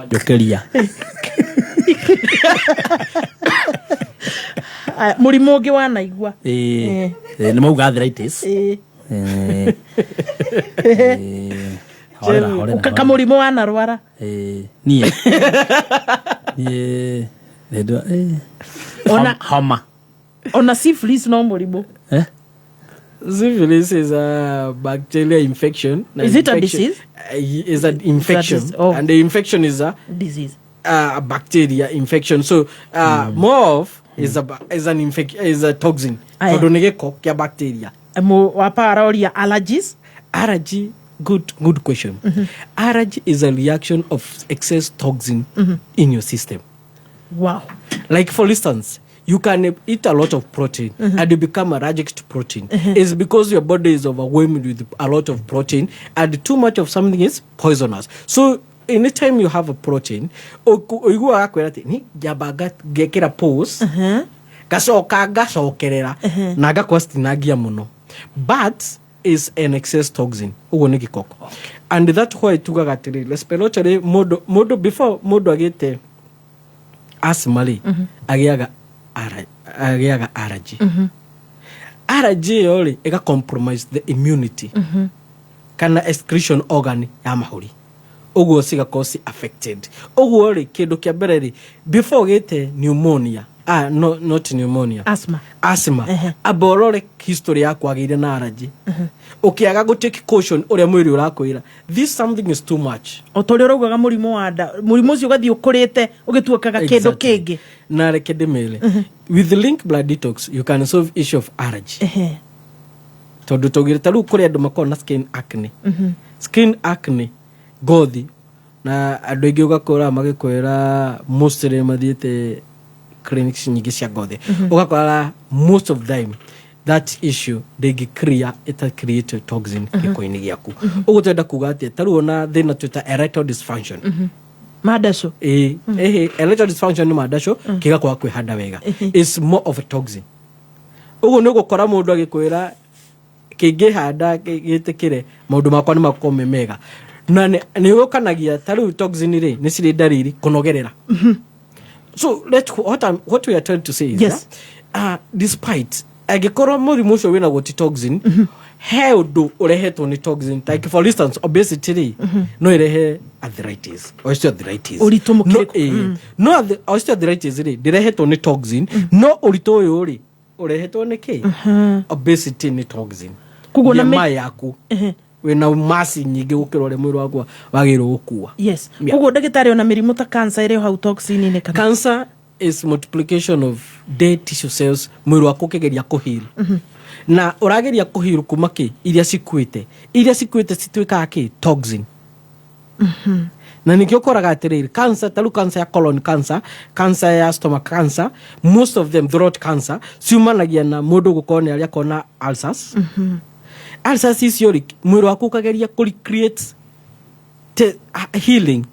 Njokeria. Aya, mũrimũ ũngĩ wanaigua? Ĩĩ. Nĩ mauga arthritis. Ĩĩ. Horera, horera, horera. Kamũrimũ wanarwara? Ĩĩ, niĩ nĩ homa. Ona syphilis no mũrimũ. Eh? Syphilis is a bacterial infection. Na Is it a infection- disease? Is an infection. Oh. And the infection is a disease. Bacteria infection. So more of is a is an infec is a toxin. Aya. Tondũ nĩ gĩko kĩa bacteria. Wapa aroria allergies. Allergy, good question. Allergy is a reaction of excess toxin in your system. Like, for instance, you can eat a lot of protein and you become allergic to protein. It's because your body is overwhelmed with a lot of protein, and too much of something is poisonous. So anytime you have a protein, ũiguaga kwĩra atĩ ni njamba ngekĩra pause, ngacoka ngacokerera na ngakorwo citinangia mũno, but is an excess toxin, ũguo nĩ gĩkoko. And that why tugaga atĩrĩ, respiratory, mũndũ before mũndũ agĩte asthma rĩ, agĩaga allergy. Allergy ĩyo rĩ, ĩga compromise the immunity kana excretion organ ya mahũri, ũguo cigakorwo ci affected. Ũguo rĩ, kĩndũ kĩa mbere rĩ, before ũgĩte pneumonia, no, not pneumonia, Asthma. Asthma, amba ũrore history yaku, agĩire na allergy, ũkĩaga gũ take caution ũrĩa mwĩrĩ ũrakwĩra this something is too much. O ta ũrĩa ũraugaga mũrimũ wa nda, mũrimũ ũcio ũgathiĩ ũkũrĩte ũgĩtuĩkaga kĩndũ kĩngĩ. Na reke ndĩmere, with the Link Blood Detox you can solve issue of allergy, tondũ tũgire ta rĩu kũrĩ andũ makoragwo na skin acne, skin acne, ngothi, na andũ aingĩ ũgakora magĩkwĩra mostly mathiĩte clinics nyingĩ cia ngothi, ũgakora most of them that issue ndĩngĩ clear ĩta create toxin gĩko-inĩ gĩaku. Ũguo twenda kuga atĩa? Ta rĩu ona thĩna twĩta erectile dysfunction. Mandaco. Ĩĩ, ĩhĩ, erectile dysfunction nĩ mandaco kĩgakwaga kwĩhanda wega, is more of a toxin. Ũguo nĩ ũgũkora mũndũ agĩkwĩra kĩngĩhanda gĩtĩkĩre maũndũ makwa nĩ makorwo me mega, na nĩ ũkanagia ta rĩu toxin rĩ, nĩ cirĩ ndariri kũnogerera. So what we are trying to say is that, despite angĩkorwo mũrimũ ũcio wĩnaguo ti toxin, He ũndũ ũrehetwo nĩ toxin, like for instance obesity rĩ, no ĩrehe arthritis, osteoarthritis. Ũritũ No, mũkĩrĩku. No osteoarthritis rĩ, ndĩrehetwo nĩ toxin, no ũritũ ũyũ rĩ, ũrehetwo nĩ kĩ? Obesity nĩ toxin. Koguo na BMI yaku wĩna mass nyingĩ gũkĩra ũrĩa mwĩrĩ waku wagĩrĩirwo gũkua. Koguo ndagĩtarĩ, ona mĩrimũ ta cancer ĩrĩ o hau toxin-inĩ kana? Cancer is multiplication of dead tissue cells, mwĩrĩ waku ũkĩgeria kũheal, na ũrageria kũheal kuma kĩ? Iria cikuĩte, iria cikuĩte cituĩkaga kĩ? Toxin. Na nĩkĩo ũkoraga atĩrĩrĩ, cancer ta rĩu cancer ya colon cancer, cancer ya stomach cancer, most of them, throat cancer, ciumanagia na mũndũ gũkorwo nĩ arĩa kona ulcers. Ulcers icio rĩ, mwĩrĩ waku ũkageria kũ recreate healing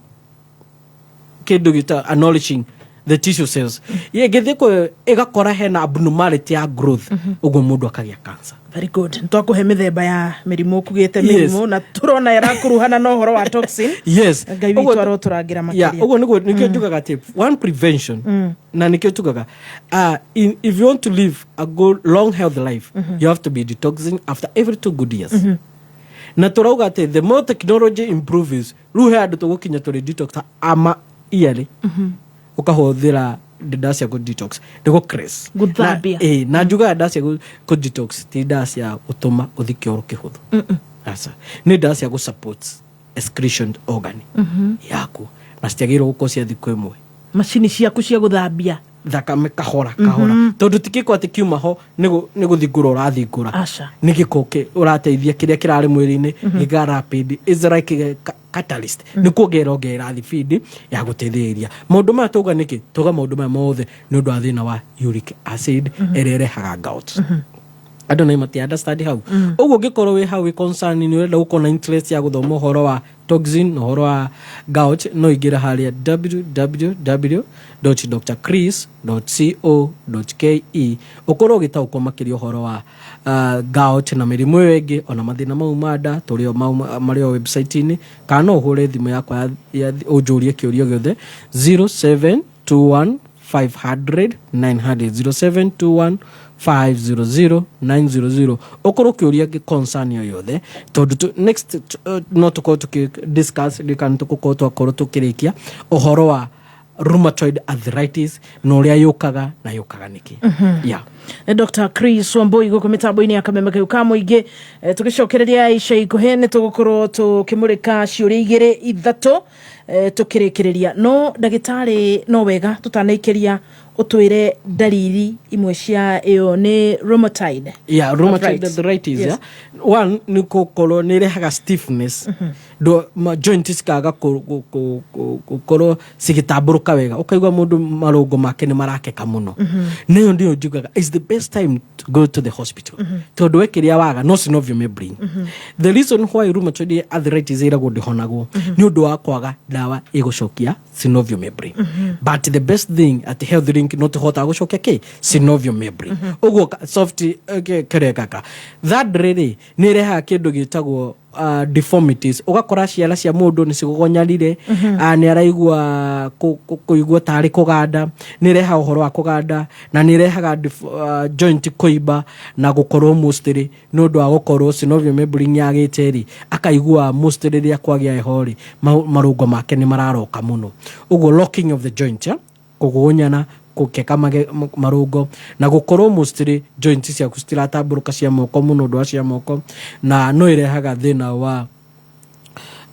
kĩndũ gĩta nourishing the tissue cells, ĩngĩthiĩ kũ ĩgakora hena abnormality ya growth, ũguo mũndũ akagĩa cancer. Very good. Nĩtwakũhe mĩthemba ya mĩrimũ ũkugĩte mĩrimũ na tũrona ĩrakuruhana na ũhoro wa toxin. Ngai witũ arotũrangĩra makĩria. Ũguo nĩguo nĩkĩo njugaga atĩ one prevention, na nĩkĩo tugaga if you want to live a good long health life, you have to be detoxing after every 2 good years. Na tũrauga atĩ the more technology improves, rĩu he andũ tũgũkinya tũrĩ detox ama yearly, ũkahũthĩra ndawa cia kũ detox nĩ gũ cleanse. Gũthambia. Na, na njugaga ndawa cia kũ detox ti ndawa cia gũtũma ũthi kĩoro kĩhũthũ. Aca, nĩ ndawa cia gũ support excretion organ yaku, na citiagĩrĩirwo gũkorwo cia thikũ ĩmwe. Macini ciaku cia gũthambia thakame kahora kahora, tondũ ti gĩko atĩ kiuma ho nĩ gũthingũra ũrathingũra. Aca. Nĩ gĩko ũrateithia kĩrĩa kĩrarĩ mwĩrĩ-inĩ gĩka rapid, is like a catalyst, nĩ kuongerera ongerera thibindi ya gũteithĩrĩria maũndũ maya. Tauga nĩkĩ? Tauga maũndũ maya mothe nĩ ũndũ wa thĩna wa uric acid ĩrĩa ĩrehaga gout. Andũ nĩ mati understand hau. Ũguo ũngĩkorwo wĩ hau wĩ concern, nĩ ũrenda gũkorwo na interest ya gũthoma ũhoro wa toxin na ũhoro wa gout, no ingĩra harĩa www.drchris.co.ke, ũkorwo ũgĩtaũkwo makĩria ũhoro wa gout na mĩrimũ ĩyo ĩngĩ, ona mathĩna mau ma nda tũrĩ o mau marĩ o website-inĩ, kana no ũhũre thimũ yakwa ũnjũrie kĩũria gĩothe, 0721 500 900, 0721 500 900, ũkorwo ũkĩũria concern o yothe, tondũ next no tũkorwo tũkĩ discuss kana tũgũkorwo twakorwo tũkĩrĩkia ũhoro wa rheumatoid arthritis na ũrĩa yũkaga na yũkaga nĩkĩ, yeah. Nĩ Dr Chris Wambui gũkũ mĩtambo-inĩ ya Kameme kau ka mũingĩ. Tũgĩcokereria ica ikuhĩ nĩ tũgũkorwo tũkĩmũrĩka ciũria igĩrĩ ithatũ, tũkĩrĩkĩrĩria. No ndagĩtarĩ, no wega tũtanaikĩria ũtwĩre ndariri imwe cia ĩyo nĩ rheumatoid Yeah, rheumatoid arthritis. arthritis. Yeah. One nĩ gũkorwo nĩ ĩrehaga stiffness, ndo joint cikaga gũkorwo cigĩtambũrũka wega, ũkaigua mũndũ marũngo make nĩ marakeka mũno. Nayo ndio njugaga is the best time to go to the hospital, tondũ we kĩrĩa waga no synovial membrane. The reason why rheumatoid arthritis ĩragwo ndĩhonagwo nĩ ũndũ wa kwaga ndawa ĩgũcokia synovial membrane, but the best thing at Health Link no tũhotaga gũcokia kĩ? Synovial membrane. Ũguo soft kĩrekaka. Thirdly rĩ, nĩ ĩrehaga kĩndũ gĩtagwo deformities, ũgakora ciara cia mũndũ nĩ cigũgonyarire, nĩ araigua kũigua tarĩ kũganda. Nĩ ĩrehaga ũhoro wa kũganda na nĩ ĩrehaga joint kũimba na gũkorwo mostly nĩ ũndũ wa gũkorwo synovial membrane yagĩte rĩ, akaigua mostly rĩrĩa kwagĩa heho rĩ, marũngo make nĩ mararoka mũno. Ũguo locking of the joint, yeah? Kũgũnyana, kũkeka marũngo na gũkorwo mostly joint ciaku citiratambũrũka cia moko mũno, ũndũ wa cia moko. Na no ĩrehaga thĩna wa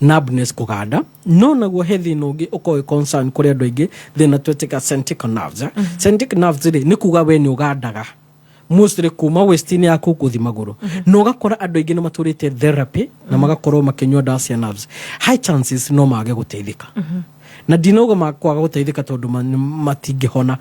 numbness, kũganda. No naguo he thĩna ũngĩ ũkorwo wĩ concern kũrĩ andũ aingĩ, thĩna twĩtĩka sciatic nerves, eh? Sciatic nerves rĩ, nĩ kuga we nĩ ũgandaga mostly kuma waist-inĩ yaku gũthi magũrũ, na ũgakora andũ aingĩ nĩ matũrĩte therapy na magakorwo makĩnyua ndawa cia nerves. High chances no mage gũteithĩka, na ndinauga makwaga gũteithĩka tondũ matingĩhona,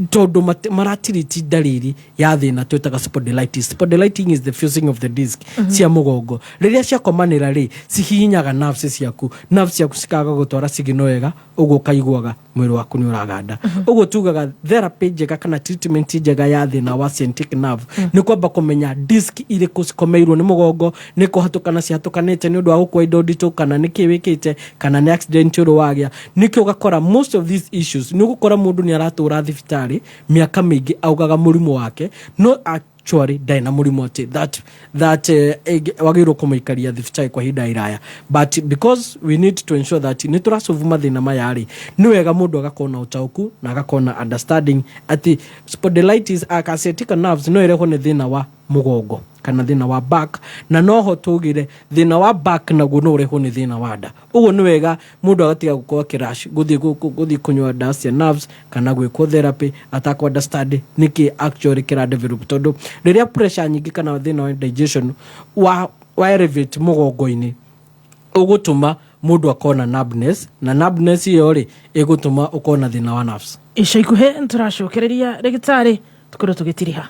tondũ maratiriti ndariri ya thĩna twĩtaga spondylitis. Spondylitis is the fusing of the disc cia mũgongo. Rĩrĩa ciakomanĩra rĩ, cihihinyaga nerves ciaku, nerves ciaku cikaga gũtwara signal wega, ũguo ũkaiguaga mwĩrĩ waku nĩ ũraganda. Ũguo tugaga therapy njega kana treatment njega ya thĩna wa sciatic nerve nĩ kwamba kũmenya disc irĩkũ cikomeirwo nĩ mũgongo, nĩ kũhatũkana cihatũkanĩte nĩ ũndũ wa gũkua indo nditũ, kana nĩ kĩ wĩkĩte, kana nĩ accident ũrĩ wagĩa. Nĩkĩo ũgakora most of these issues nĩ ũgũkora mũndũ nĩ aratũra thibitarĩ mĩaka mĩingĩ augaga mũrimũ wake no Actually ndarĩ na mũrimũ atĩ that wagĩrĩirwo kũmũikaria thibitarĩ kwa ihinda iraya, but because we need to ensure that nĩ tũrasolve mathĩna maya rĩ, nĩ wega mũndũ agakorwo na ũtaũku na agakorwo na understanding atĩ spondylitis, sciatica nerves no ĩrehwo nĩ thĩna wa mũgongo kana thĩna wa back, na noho tũgire thĩna wa back naguo no ũrehwo nĩ thĩna wa nda. Ũguo nĩ wega mũndũ agatiga gũkorwo akĩrush gũthiĩ kũnyua ndawa cia nerves kana gwĩkwo therapy atakũ understand nĩkĩ actually kĩra develop, tondũ rĩrĩa pressure nyingĩ kana thĩna wa digestion wa elevate mũgongo-inĩ, ũgũtũma mũndũ akorwo na numbness, na numbness ĩyo rĩ, ĩgũtũma ũkorwo na thĩna wa nerves. Ica ikuhĩ nĩtũracokereria rĩgĩtarĩ tukorwo tũgĩtiriha.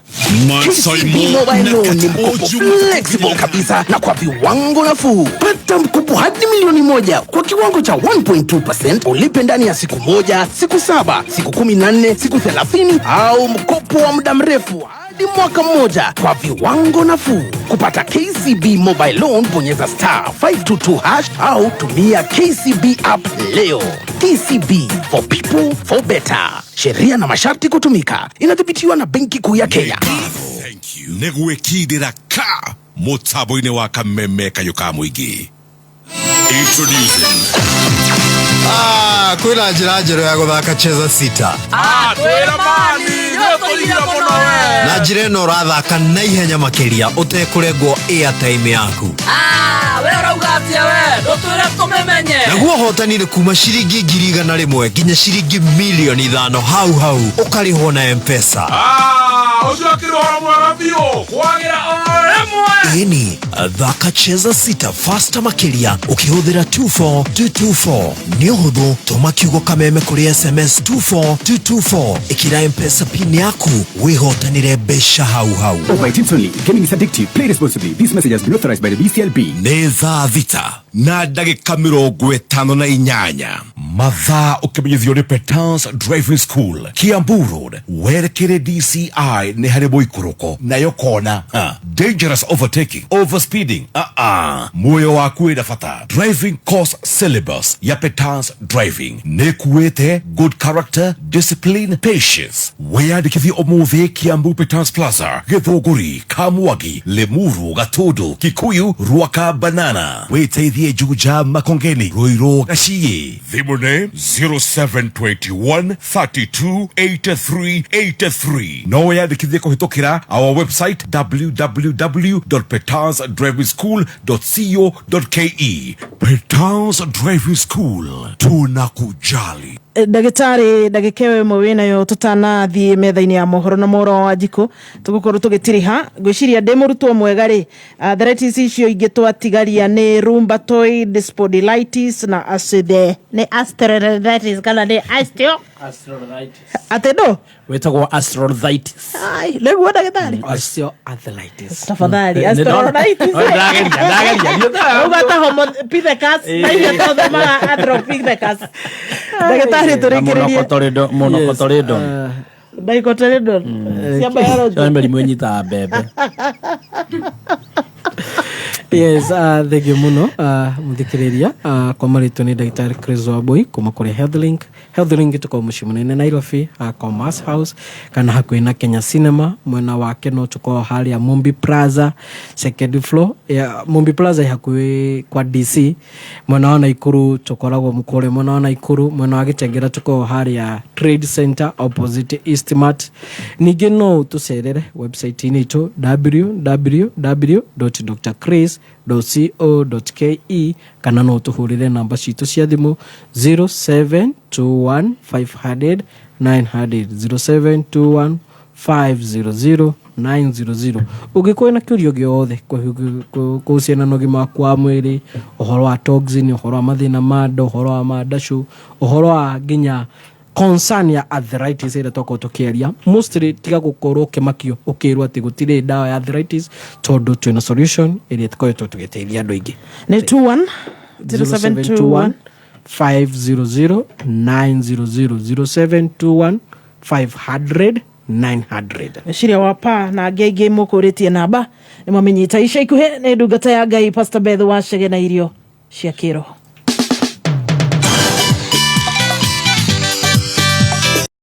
KCB Mobile Loan ni mkopo flexible kabisa na kwa viwango nafuu. Pata mkopo hadi 1 milioni kwa kiwango cha 1.2%, ulipe ndani ya siku 1, siku 7, siku 14, siku 30 au mkopo wa muda mrefu hadi mwaka mmoja kwa viwango nafuu. Kupata KCB Mobile Loan, bonyeza *522# au tumia KCB app leo. KCB, for people for better. Sheria na masharti kutumika. Inadhibitiwa na Benki Kuu ya Kenya. Thank you nĩ gwĩkindĩra ka mũtambo-inĩ wa Kameme Kayũ ka Mũingĩ. Introducing Ah, kwĩna njĩra njerũ ya gũthaka Cheza Sita. Twĩra mani nĩũtũigire mũno we. Na njĩra ĩno ũrathaka na ihenya makĩria ũtekũrengwo airtime yaku. Ah, we ũrauga atĩa? We ndũtwĩre tũmĩmenye. Naguo ũhotani nĩ kuma ciringi 100,000 nginya ciringi 5 milioni hau hau, ũkarĩhwo na Mpesa. Ah, ũcio akĩrĩ ũhoro mwega biũ kwagĩra o rĩmwe. Ĩni, thaka Cheza Sita fasta makĩria ũkĩhũthĩra 24224. Nĩ ũhũthũ, tũma kiugo Kameme kũrĩ SMS 24224, ĩkĩra Mpesa PIN yaku, wĩhotanĩre mbeca hau hau. Over 18 only. Gaming is addictive. Play responsibly. This message has been authorized by the BCLB. Nĩ thaa 6:58, mathaa ũkĩmenyithio nĩ Petans Driving School, Kiambu Road, werekere DCI, nĩ harĩ mũikũrũko nayo kona. Ha. Dangerous overtaking, overspeeding, muoyo waku wĩna bata. Driving course syllabus ya Petans Driving nĩ kuĩte good character, discipline, patience. Wĩyandĩkithie ũmũthĩ Kiambu Petans Plaza, Gĩthũngũri, Kamwagi, Limuru, Gatundu, Kikuyu, Ruaka, Banana, wĩteithie Juja, Makongeni, Ruiru, Gaciĩ. Thimũ nĩ 0721 32 83 83. No wĩyandĩkithie kũhĩtũkĩra our website www.petansdrivingschool.co.ke. Petans Driving School, tunakujali. Ndagĩtarĩ, ndagĩka ĩyo ĩmwe wĩnayo tũtanathiĩ metha-inĩ ya mohoro na mohoro wa njikũ, tũgũkorwo tũgĩtiriha. Ngwĩciria ndĩ mũrutwo mwega rĩ, arthritis icio ingĩ twatigaria nĩ rheumatoid, spondylitis na acid, nĩ arthritis kana nĩ osteo atĩ ndũ? Wĩtagwo arthritis. Ai, nĩguo ndagĩtarĩ? Osteoarthritis. Tafadhali. Ndageria, ndageria. Uga ta Homopithecus na ithuĩ twathomaga Anthropithecus. Ndagĩtarĩ, tũrĩkĩrĩrie. Monocotyledon. Dicotyledon cia biology. Cio nĩ mĩrimũ ĩnyitaga mbembe. Yes, thank you muno, muthikiriria. Kwa marĩtwa nĩ ndagĩtarĩ Chris Wambui kuma kũrĩ Healthlink. Healthlink tũkorwo mũciĩ mũnene Nairobi, Commerce House kana hakuhĩ na Kenya Cinema. Mwena wa Keno tũkorwo harĩa Mumbi Plaza, second floor ya Mumbi Plaza, ĩ hakuhĩ kwa DC. Mwena wa Naikuru tũkoragwo kũrĩa mwena wa Naikuru. Mwena wa Gĩtengera tũkoragwo harĩa Trade Center, opposite Eastmart. Ningĩ no tũcerere website-inĩ itũ www.drchris.co.ke, kana no tũhũrĩre namba citũ cia thimũ 0721 500 900, 0721 500 900. Ũngĩkorwo na kĩũria gĩothe kũhusiana na ũgima waku wa mwĩrĩ, ũhoro wa toxin, ũhoro wa mathĩna ma nda, ũhoro wa mandacũ, ũhoro wa nginya concern ya arthritis ĩrĩa twakorwo tũkĩaria mostly, tiga gũkorwo ũkĩmakio ũkĩrwo atĩ gũtirĩ ndawa ya arthritis, tondũ twĩna solution ĩrĩa tũkoretwo tũgĩteithia andũ aingĩ. Nĩ 21 0721 500 900, 0721 500 900. Meciria wa pa na angĩ aingĩ mũkũrĩtie namba nĩ mwamenyita. Ica ikuhĩ nĩ ndungata ya Ngai Pastor Beth Wacege na irio cia kĩroho.